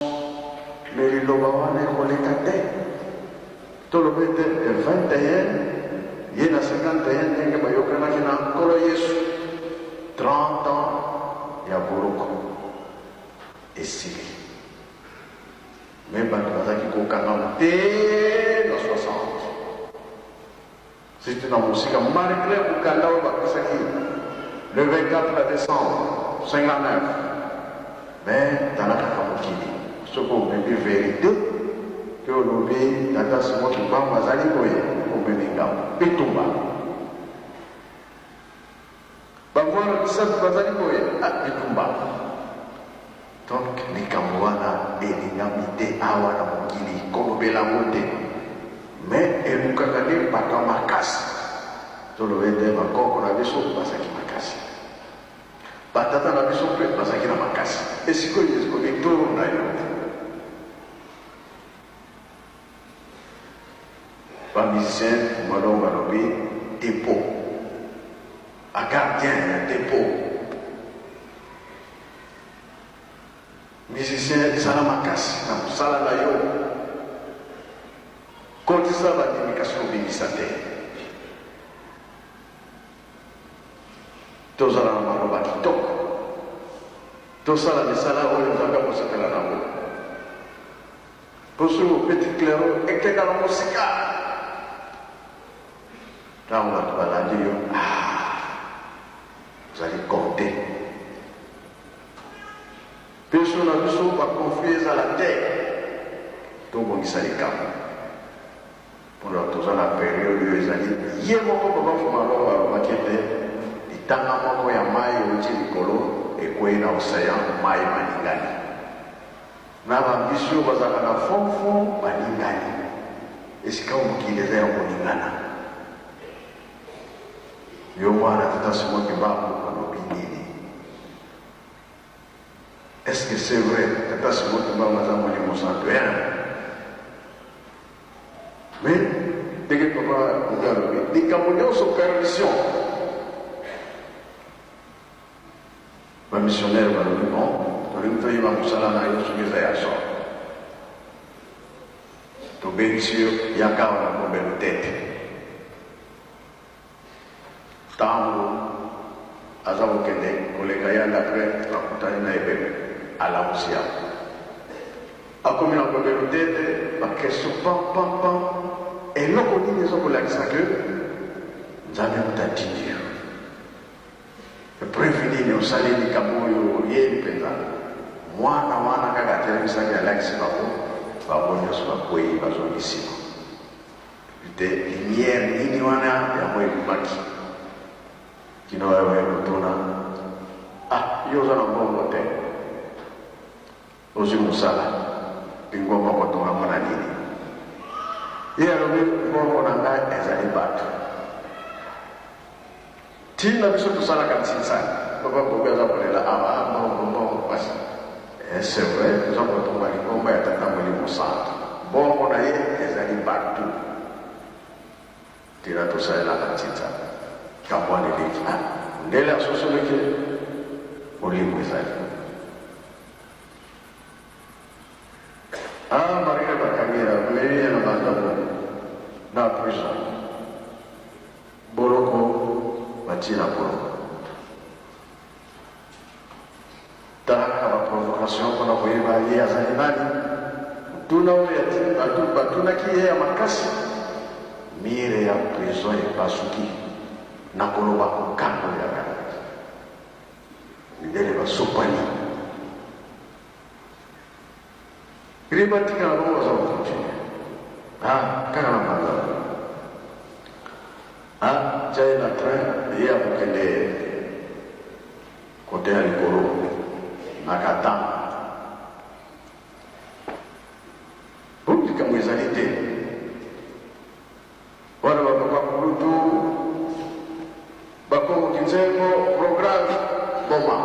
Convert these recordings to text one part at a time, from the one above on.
Mais liloba wana ekoleka te. Toloba ete le 21 ye na 51 ndenge bayokanaki na Nkolo Yesu, 30 ans ya boloko esili. Mais bato bazalaki kokangama te na 60. Surtout na mosika malgre mokanda oyo bapesaki le 24 decembre 59 mais tala kaka mokili soki omemi verite pe olobi tata Simon Kimbangu azali boye omemi ngambo bitumba. Ba mwana misatu bazali boye ah bitumba. Donc likambo wana elingami te awa na mokili kolobela yango te mais elukaka nde bato ya makasi. Toloba ete ba koko na biso bazalaki makasi, ba tata na biso mpe bazalaki na makasi et sikoyo ekomi tour na yo. Ba musiciens malongo balobi depot ba gardien ya depot musicien zala makasi na mosala na yo kotisa bandimi kasi kobimisa te tozala na maloba kitoko tosala misala oyo nzambe akosepela nango Po soki obeti clairon ekenda na mosika tango bato balandi yo ah ozali compte. Biso na biso ba conflit ezala te tobongisa likambo pona toza na periode oyo ezali ye moko papa Fumalongo alobaki ete litanga moko ya mayi ewuti likolo ekweyi na ocean mayi maningani. Na ba mbisi oyo bazalaka na fond fond baningani. Esika oyo mokili eza ya koningana. Yo mwana tata Simon Kimbangu olobi nini? Est ce que c'est vrai tata Simon Kimbangu aza molimo santu hein? Mais ndenge papa Bobe alobi likambo nyonso permission. Ba missionnaires balobi bon, tolingi toyeba mosala na yo soki eza ya solo. Tobengisi yo, yaka awa na Gombe Lutete. Tango aza kokende koleka yanda après bakutani na ebembe, alamusi yango. Akomi na Gombe Lutete, ba question pam pam pam, eloko nini ezo kolakisa que Nzambe moto atindi yo? Preuve nini osali likambo oyo oyebi penza? Mwana wana kaka atelemisaki alakisi bango, bango nionso bakweyi bazongi sima. Te lumière nini wana yango ebimaki kino baye baye kotuna ah yo oza na mbongo te ozwi mosala lingomba okotonga yango na nini? Ye alobi mbongo na ngai ezali bato. Tina biso tosalaka nsinsa papa bobe aza kolela awa ah, mbongo mbongo pasi eh, c'est vrai toza kotonga lingomba ya tata molimo santu mbongo na ye ezali batu tina tosalelaka nsinsa kambo wana eleki ah, ndele asosolaki molimo ezali ah, Maria bakangi ya amemi ye na bandako na prison Boloko batie na boloko. Tala kaka ba provocation pona koyeba ye azali nani. Motuna oyo batu batunaki ye ya makasi, mire ya prison epasuki na koloba kokanga oyo akangaki. Mindele basopani. Bino batika na bango baza ko continuer ah kaka na mbanza ah tia ye na train ye akokende kote ya likolo na katanga po likambo ezali te wana ba papa kulutu bakongo kinzengo programme boma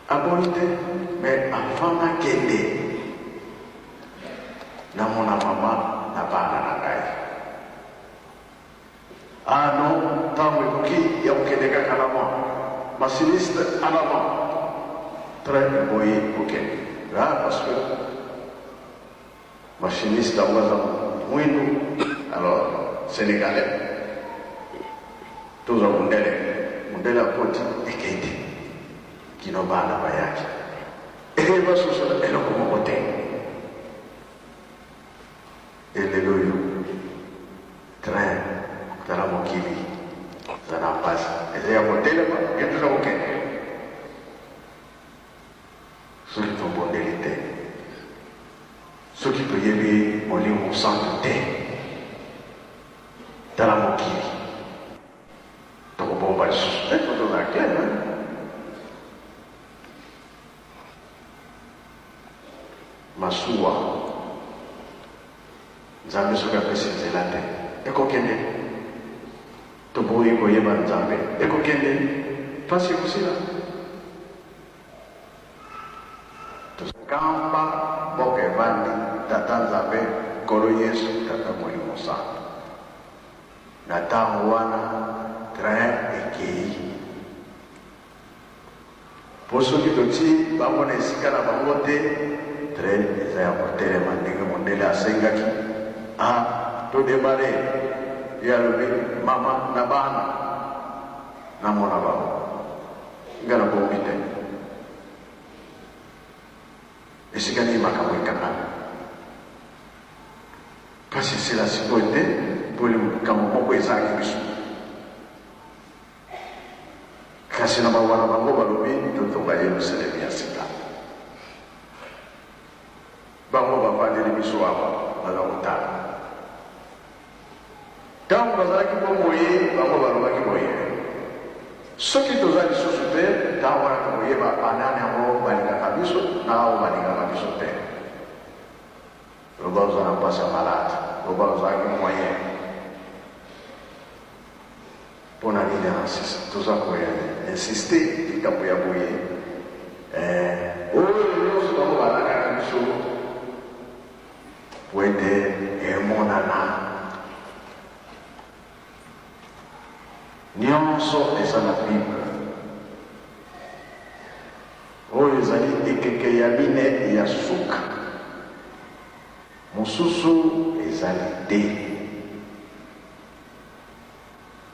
Aboyi te mais avant nakende namona maman na bana na ngai. Ah non tango ekoki ya kokende kaka en avant. Machiniste en avant. Train eboyi kokende. Ah parce que machiniste yango aza mwindu, alors Senegalais. Tozwa mundele, mundele akoti ekei te. Kino bana bayaki. Ee basosola eloko moko te. Et lelo oyo train tala mokili eza na pasi eza ya kotelema ye toza kokende soki tobondeli te soki toyebi molimo mosantu te tala mokili tokobomba lisusu te po tozala clair hein? Masuwa Nzambe soki apesi nzela te ekokende Toboyi koyeba Nzambe ekokende Pasi ekosila Nkamba mboka evandi Tata Nzambe Nkolo Yesu Tata Molimo Santu Na tango wana train ekeyi. Po soki totii bango na esika na bango te, train eza ya kotelema ndenge mondele asengaki a to demarrer. Ye alobi mama na bana namona bango. Nga nabombi te. Esika nini makambo ekangami? Pasi esila sikoyo te po likambo moko ezangi biso. Kasi na mawa na bango balobi, Totonga Yelusalemi ya sika. Bango bavandeli biso awa, baza kotala. Ntango bazalaki bomoi, bango balobaki boye, Soki toza lisusu te, ntango wana tokoyeba banani yango balingaka biso na oyo balingaka biso te. Loba oza na mpasi ya malade, loba ozalaki moyen. Pona nini toza ko insister likambo ya boye eh oyo nionso bango balakaki biso po ete emonana nionso eza na bible oyo ezali ekeke ya mine ya suka mosusu ezali te.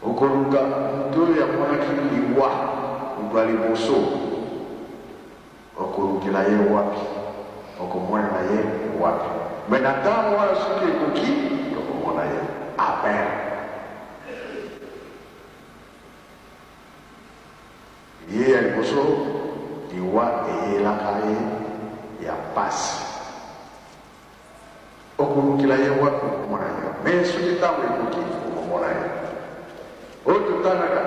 Okoluka moto oyo amonaki liwa moto ya liboso, okolukela ye wapi? Okomonela ye wapi? Mais na tango wana soki ekoki, tokomona ye. Amen. Ye ya liboso, liwa eyelaka ye ya pasi. Okolukela ye wapi okomona ye mais soki tango ekoki okomona ye oyo totangaka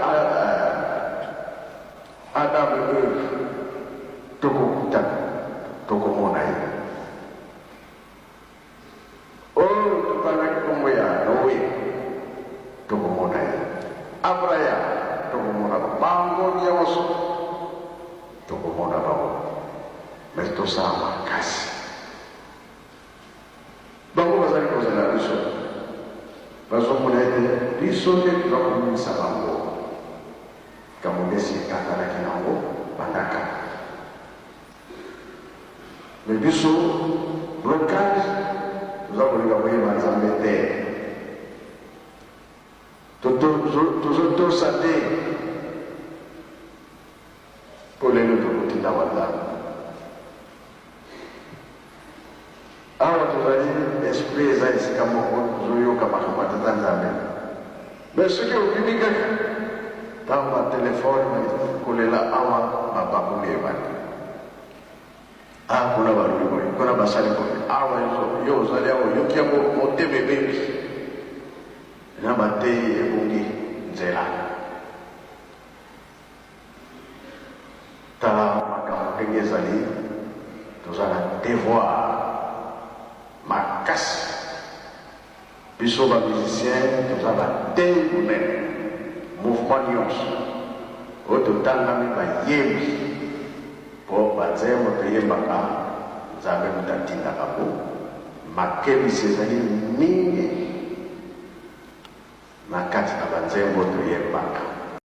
Adam et Eve tokokutana tokomona ye oyo totangaki kombo ya Noe tokomona ye Abraham tokomona bango nionso tokomona bango mais tosala makasi Bango bazali kozela biso. Bazomona ete biso nde toza komonisa bango likambo nde esi ekatanaki na yango banda kala. Mais biso blocage, toza kolinga koyeba Nzambe te. Tozotosa te. Mpo lelo tokoti ndako ya Nzambe. Awa tozali esprit eza esika moko tozoyoka makambo ya tata Nzambe. Mais soki obimi kaka tango ba telephone kolela awa mabaku nde ebandi. Ah kuna balobi boye, kuna basali boye. Awa yo ozali awa oyoki yango motema ebebi. Na bateyi ebungi nzela. Tala makambo ndenge ezali, toza na devoir makasi biso ba musiciens toza ba teyi monene mouvement nionso oyo totangami bayembi po ba nzembo toyembaka Nzambe moto atindaka po makebisi ezali mingi na kati na ba nzembo toyembaka.